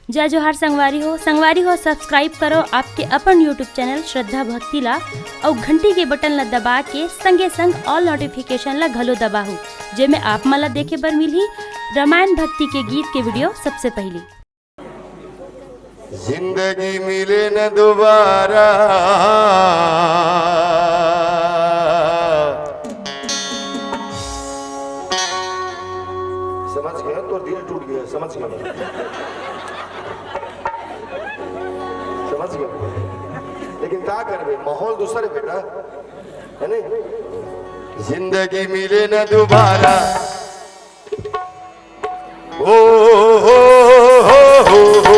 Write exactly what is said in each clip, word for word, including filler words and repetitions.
जय जोहार संगवारी हो, संगवारी हो, subscribe करो आपके अपन YouTube channel श्रद्धा भक्ति ला, अउ घंटी के button ला दबा के संगे संग all notification ला घलो दबाहू, जेमे आप मन ला देखे बर मिलही रामायण भक्ति के गीत के video सबसे पहली। जिंदगी मिले न दोबारा। समझ गया, तो दिल टूट गया, समझ गया। समझ गया। लेकिन का करबे, माहौल दूसर है बेटा, है नहीं? जिंदगी मिले न दोबारा। ओ हो हो हो हो हो,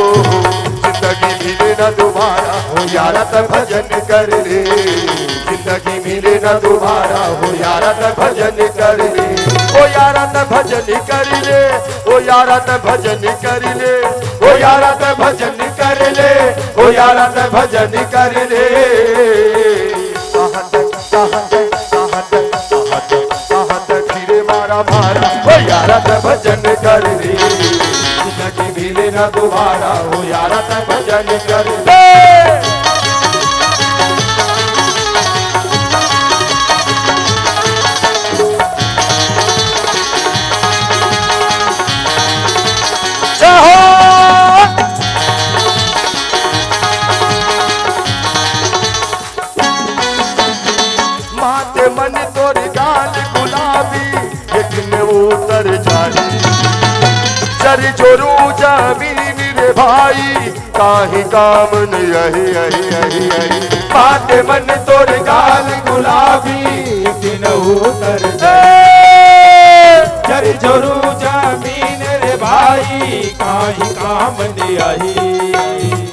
जिंदगी मिले ना दोबारा, हो यारा त भजन कर ले। जिंदगी मिले ना दोबारा, हो यारा त भजन कर ले। ओ यारा त भजन कर ले, ओ यारा त भजन कर ले, ओ यारा त भजन कर ले, ओ यारा त भजन कर ले। कहत, कहत, कहत, कहत, कहत, फिरे मारा मारा, हो यारा त भजन कर ले। जिंदगी मिले ना दोबारा, हो यारा त भजन कर ले। चाहो माते मन तोर गाल गुलाबी, एक में उतर जाही। चरी जोरू जमीन रे भाई, काही काम नहीं। अही, अही, अही, अही। माते मन तोर गाल गुलाबी, एक दिन उतर जाही। चरी जोरू जमीन रे भाई, काही काम नहीं।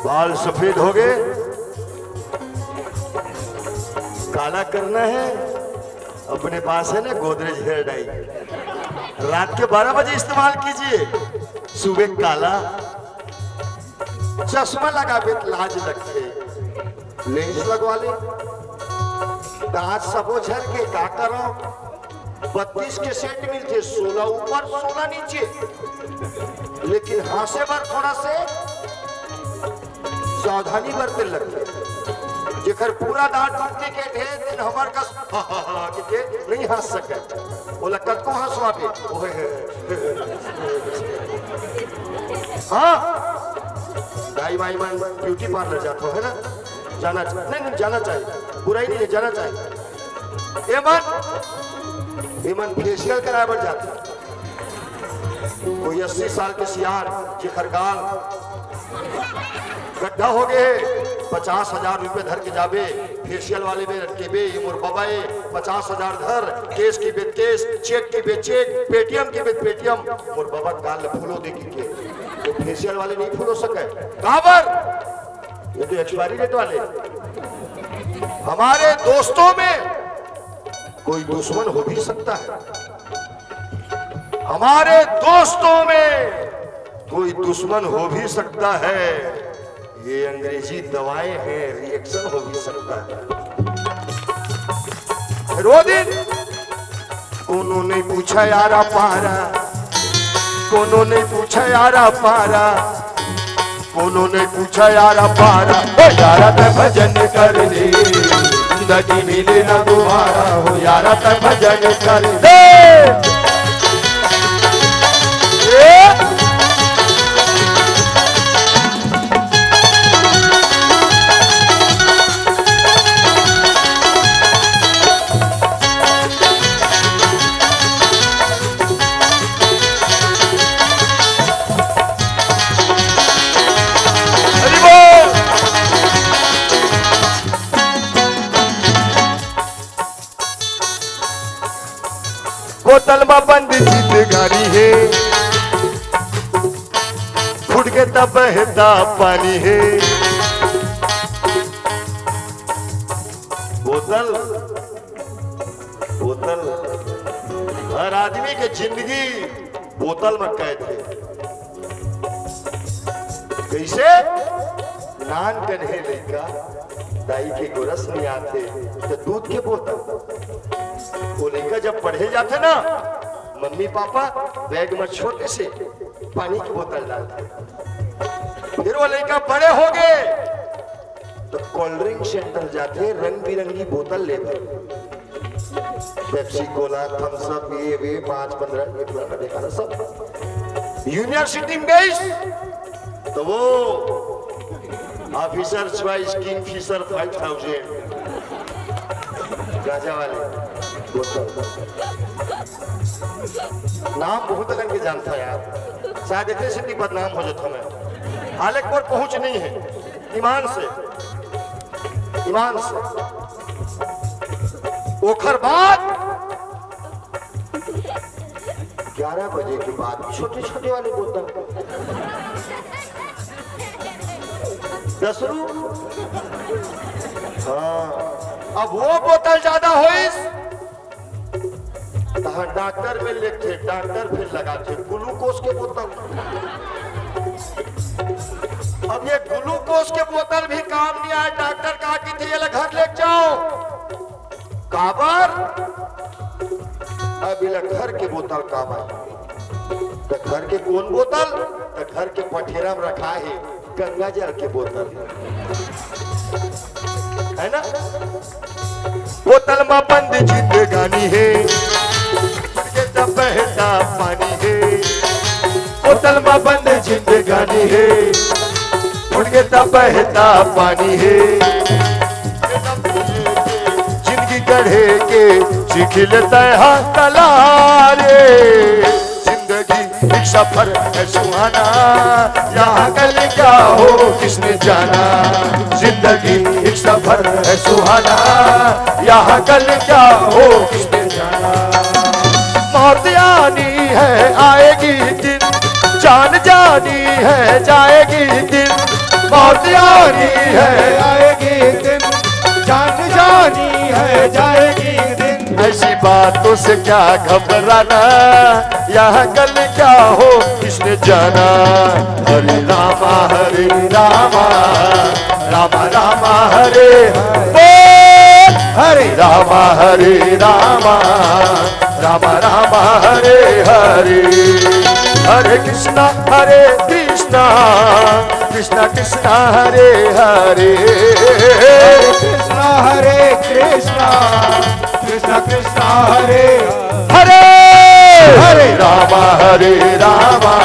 बाल सफेद हो गए, काला करना है, अपने पास है ना गोदरेज हेयर डाई, रात के बारह बजे इस्तेमाल कीजिए, सुबह काला। चश्मा लगाबे त लाज लगथे, लेंस लगवा ले। त आज सबो झन के का करो, बत्तीस के सेट मिलथे, सोलह ऊपर सोलह नीचे, लेकिन हाँसे बर थोड़ा से सावधानी बरते लगथे। जेकर पूरा दांत टूट के गे हे, तेन हमर कस के, के नहीं हाँस सके, ओला कतको हाँसवाबे, ओहे। हाँ, दाई माई मन ब्यूटी पार्लर जात हो, है ना? जाना चाहिए, नहीं, नहीं, जाना चाहिए, बुराई नहीं है, जाना चाहिए। एमन, एमन फेशियल कराए बर जाथे। कोई अस्सी साल के सियान, जेकर गाल गड्ढा हो गए, पचास हजार रुपये धर के जाबे फेशियल वाले में, रटकेबे, ये मोर बबा ए, पचास हजार धर, cash की बेत cash, cheque की बेत cheque, Paytm की बेत Paytm, मोर बबा गाल ल फूलो दे के, तो फेशियल वाले नहीं फूलो सके। काबर? ये तो एक्सपायरी डेट वाले। हमारे दोस्तों में कोई दुश्मन हो भी सकता है, हमारे दोस्तों में कोई दुश्मन हो भी सकता है। ये अंग्रेजी दवाएं हैं, रिएक्शन हो भी सकता है। फिर वो दिन कोनो नहीं पूछा यारा पारा, कोनो नहीं पूछा यारा पारा, कोनो नहीं पूछा यारा पारा। हो यारा त भजन कर ले, जिंदगी मिले ना दोबारा, हो यारा त भजन कर ले। ए! हरि बोल। बोतल म बंद चित गारी हे, फूट के तब बहता पानी हे। बोतल, बोतल, हर आदमी के जिंदगी बोतल में कैद हे। कैसे? नान कन हे लइका, दाई के गोरस नइ आथे, त दूध के बोतल। वो लइका जब पढ़े जाथे ना, मम्मी पापा बैग में छोटे से पानी की बोतल डालथे। फिर वो लइका बड़े हो गए तो कोल्ड ड्रिंक सेंटर जाथे, रंग बिरंगी बोतल ले बर, पेप्सी कोला, थम्स अप, ये वे पाँच पंद्रह, ये फलाना ढेकाना सब। यूनिवर्सिटी में गइस तो वो officer choice Kingfisher five thousand गांजा वाले बोतल। नाम बहुत अकन के जानता यार, शायद एकरे सेती बदनाम हो जाता मैं। हाल एक बार पहुंच नहीं है, ईमान से, ईमान से। ओखर बाद ग्यारह बजे के बाद छोटे छोटे वाले बोतल, दस रू। हाँ, अब वो बोतल ज्यादा होइस, तहाँ डॉक्टर में लेके डॉक्टर फिर लगाथे ग्लूकोज के बोतल। अब ये ग्लूकोज के बोतल भी काम नहीं आए, डॉक्टर कहा कि थे ये ला घर ले जाओ। काबर? अब इला घर के बोतल काबर? त घर के कौन बोतल? त घर के पठेरा में रखा है गंगा जल के बोतल, है ना? बोतल में बंद जिंदगानी है, के तब बहता पानी है। बोतल में बंद जिंदगानी है, उनके तब बहता पानी है। जिंदगी गढ़े के सीख लेता है हाथ तला रे। जिंदगी एक सफर है सुहाना, यहाँ कल क्या हो किसने जाना। जिंदगी एक सफर है सुहाना, यहाँ कल क्या हो किसने जाना। मौत आनी है आएगी दिन, जान जानी है जाएगी दिन। मौत आनी है आएगी दिन, जान जानी है जाएगी दिन। ऐसी बातों से क्या घबराना, यहाँ कल क्या हो किसने जाना। हरे रामा हरे रामा, रामा रामा हरे हरे। हरे रामा हरे रामा, रामा रामा हरे हरे। हरे कृष्णा हरे कृष्णा, कृष्णा कृष्णा हरे हरे। हरे कृष्णा हरे कृष्णा, कृष्णा कृष्णा हरे हरे। हरे रामा हरे रामा,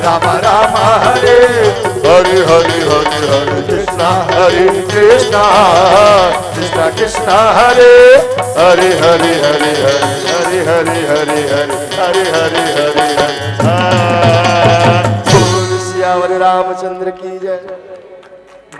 रामा रामा हरे हरे। हरे हरे हरे हरे कृष्णा हरे कृष्णा, कृष्णा कृष्णा हरे हरे। हरे हरे हरे हरे हरे हरे हरे हरे हरे हरे हरे हरे। हाँ। बोल सियावर रामचंद्र की जय।